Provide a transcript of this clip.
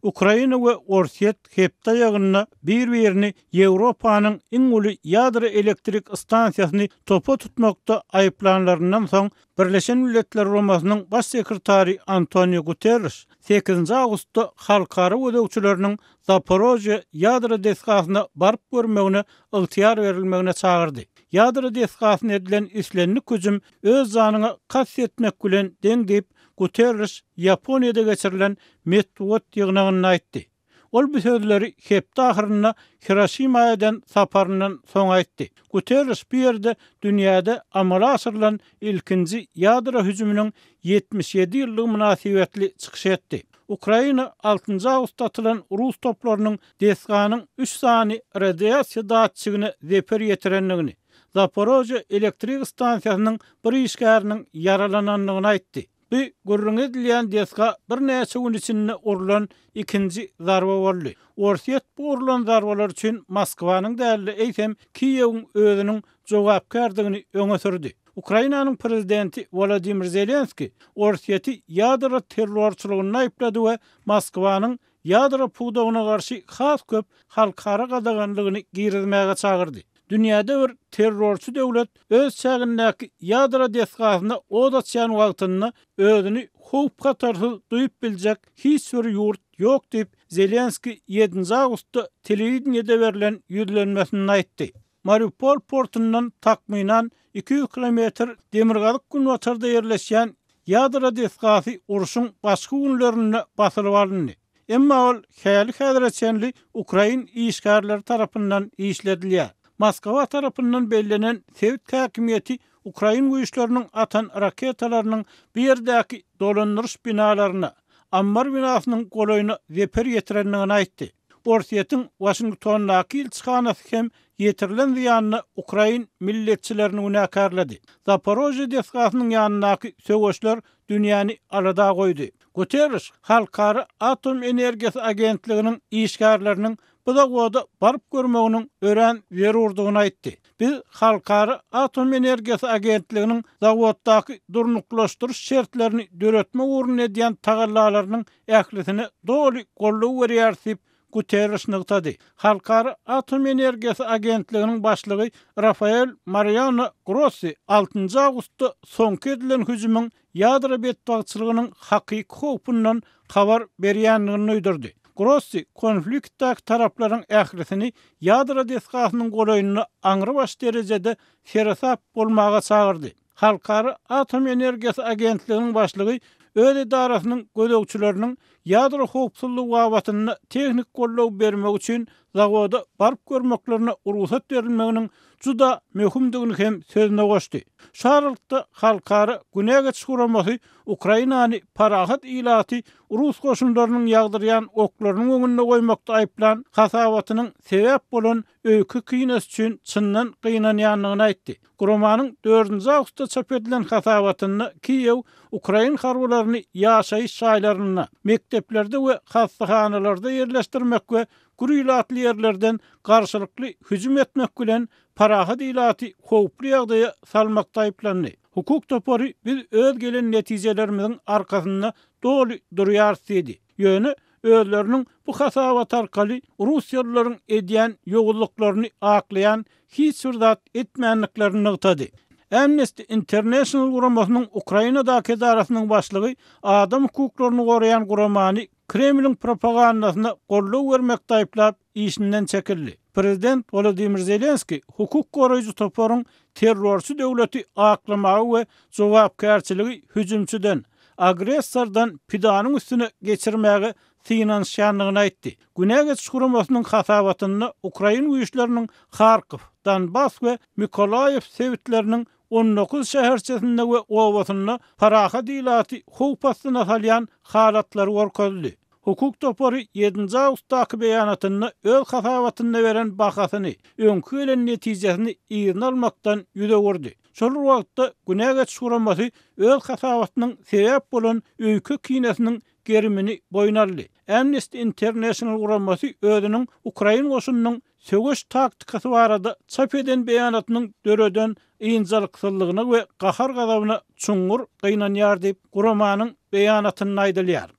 Ukraina we Orsýet hepde aýagynda bir-birini Ýewropanyň iň uly ýadro elektrik stansiýasyny topa tutmakda aýyplanlaryndan soň, Birleşen Milletler Guramasynyň Baş sekretary Antonio Guterriş sekizinji awgustda halkara gözegçileriniň Zaporožýe ýadro desgasyna baryp görmegine ygtyýar berilmegine çagyrdy. Ýadro desgasyna edilen islendik hüjüm öz janyňa kast etmek bilen deň diýip, Guterriş Ýaponiýada geçirilen metbugat ýygnagynda aýtdy. Ol bu sözleri hepde ahyrynda Hiroşima eden saparyndan soň aýtdy. Guterriş bu ýerde dünýäde amala aşyrylan ilkinji ýadro hüjüminiň 77 ýyllygy mynasybetli çykyş etdi. Ukraina altynjy awgustda atylan rus toplarynyň desganyň üç sany radiasiýa datçigine zeper ýetirendigini, Zaporožýe elektrik stansiýasynyň bir işgäriniň ýaralanandygyny aýtdy. Bu gürrüňi edilýän desga birnäçe gün içinde urlan ikinji zarba boldy. Orsýet bu urlan zarbalar üçin Moskwanyň däl-de, eýsem, Kiýewiň özüniň jogapkärdigini öňe sürdi. Ukrainanyň prezidenti Wolodymyr Zelenskiý Orsýeti ýadro terrorçylygynda aýyplady we Moskwanyň ýadro pudagyna garşy has köp halkara gadaganlygyny girizmäge çagyrdy. Dünýäde bir terrorçy döwlet öz çägindäki ýadro desgasyna od açýan wagtynda özüni howp-hatarsyz duýup biljek hiç bir ýurt ýok diýip, Zelenskiý ýedinji awgustda telewideniýede berlen ýüzlenmesinde aýtdy. Mariupol portundan takmynan 200 kilometr demirgazyk-günbatarda ýerleşýän ýadro desgasy urşuň başky günlerinde basylyp alyndy. Emma ol häli-häzire çenli ukrain işgärleri tarapyndan işledilýär. Moskwa tarapyndan bellenen sebit häkimiýeti ukrain güýçleriniň atan raketalarynyň bu ýerdäki dolandyryş binalaryna, ammar binasynyň golaýyna zeper ýetirendigini aýtdy. Orsýetiň Waşingtondaky ilçihanasy hem ýetirilen zyýanda ukrain milletçilerini günäkärledi. Zaporožýe desgasynyň ýanyndaky söweşler dünýäni alada goýdy. Guterriş Halkara atom energiýasy agentliginiň işgärleriniň bu zawoda baryp görmeginiň örän zerurdygyny aýtdy. Biz Halkara atom energiýasy agentliginiň zawoddaky durnuklaşdyryş şertlerini döretmek ugrunda edýän tagallalarynyň ählisine doly goldaw berýäris diýip, Guterriş nygtady. Halkara atom energiýasy agentliginiň başlygy Rafael Mariano Grossi altynjy awgustda soňky edilen hüjümiň ýadro betbagtçylygynyň hakyky howpundan habar berýändigini duýdurdy. Grossi konfliktdäki taraplaryň ählisini ýadro desgasynyň golaýynda aňrybaş derejede seresap bolmaga çagyrdy. Halkara atom energiýasy agentliginiň başlygy öz edarasynyň gözegçileriniň ýadro howpsuzlygy babatynda tehniki goldaw bermek üçin zawoda baryp görmeklerine rugsat berilmeginiň juda möhümdigini hem sözüne goşdy. Şu aralykda, Halkara günä geçiş guramasy Ukrainany parahat ilaty rus goşunlarynyň ýagdyrýan oklarynyň öňünde goýmakda aýyplan hasabatynyň sebäp bolan öýke-kinesi üçin çyndan gynanýandygyny aýtdy. Guramanyň dördünji awgustda çap edilen hasabatynda Kiýew ukrain harbylaryny ýaşaýyş jaýlarynda, mekdeplerde we hassahanalarda ýerleşdirmek we gür ilatly ýerlerden garşylykly hüjüm etmek bilen parahat ilaty howply ýagdaýa salmakda aýyplandy. Hukuk topary biz öz gelen netijelerimiziň arkasynda doly durýarys diýdi. Ýöne özleriniň bu hasabat arkaly russiýalylaryň edýän ýowuzlyklaryny aklaýan hiç bir zat etmändiklerini nygtady. Amnesty International guramasynyň Ukrainadaky edarasynyň başlygy adam hukuklaryny goraýan guramany Kremliň propagandasyna goldaw bermekde aýyplap, işinden çekildi. Prezident Wolodymyr Zelenskiý hukuk goraýjy toparyň terrorçy döwleti aklamaga we jogapkärçiligi hüjümçiden, agressordan pidanyň üstüne geçirmäge synanyşýandygyny aýtdy. Günä geçiş guramasynyň hasabatynda ukrain güýçleriniň Harkow, Donbas we Mykolaýiw sebitleriniň 19 şäherçesinde we obasynda parahat ilaty howp astyna salýan halatlary görkezildi. Hukuk topary ýedinji awgustdaky beýanatynda öz hasabatynda beren bahasyny, öňki gelen netijesini yzyna almakdan ýüz öwürdi. Şol bir wagtda, Günä geçiş guramasy öz hasabatynyň sebäp bolan öýke-kinesiniň gerimini boýun aldy. Amnesty International guramasy özüniň ukrain goşunynyň söweş taktikasy barada çap eden beýanatynyň döreden ynjalyksyzlygyna we gahar-gazabyna çuňňur gynanýar diýip, guramanyň beýanatynda aýdylýar.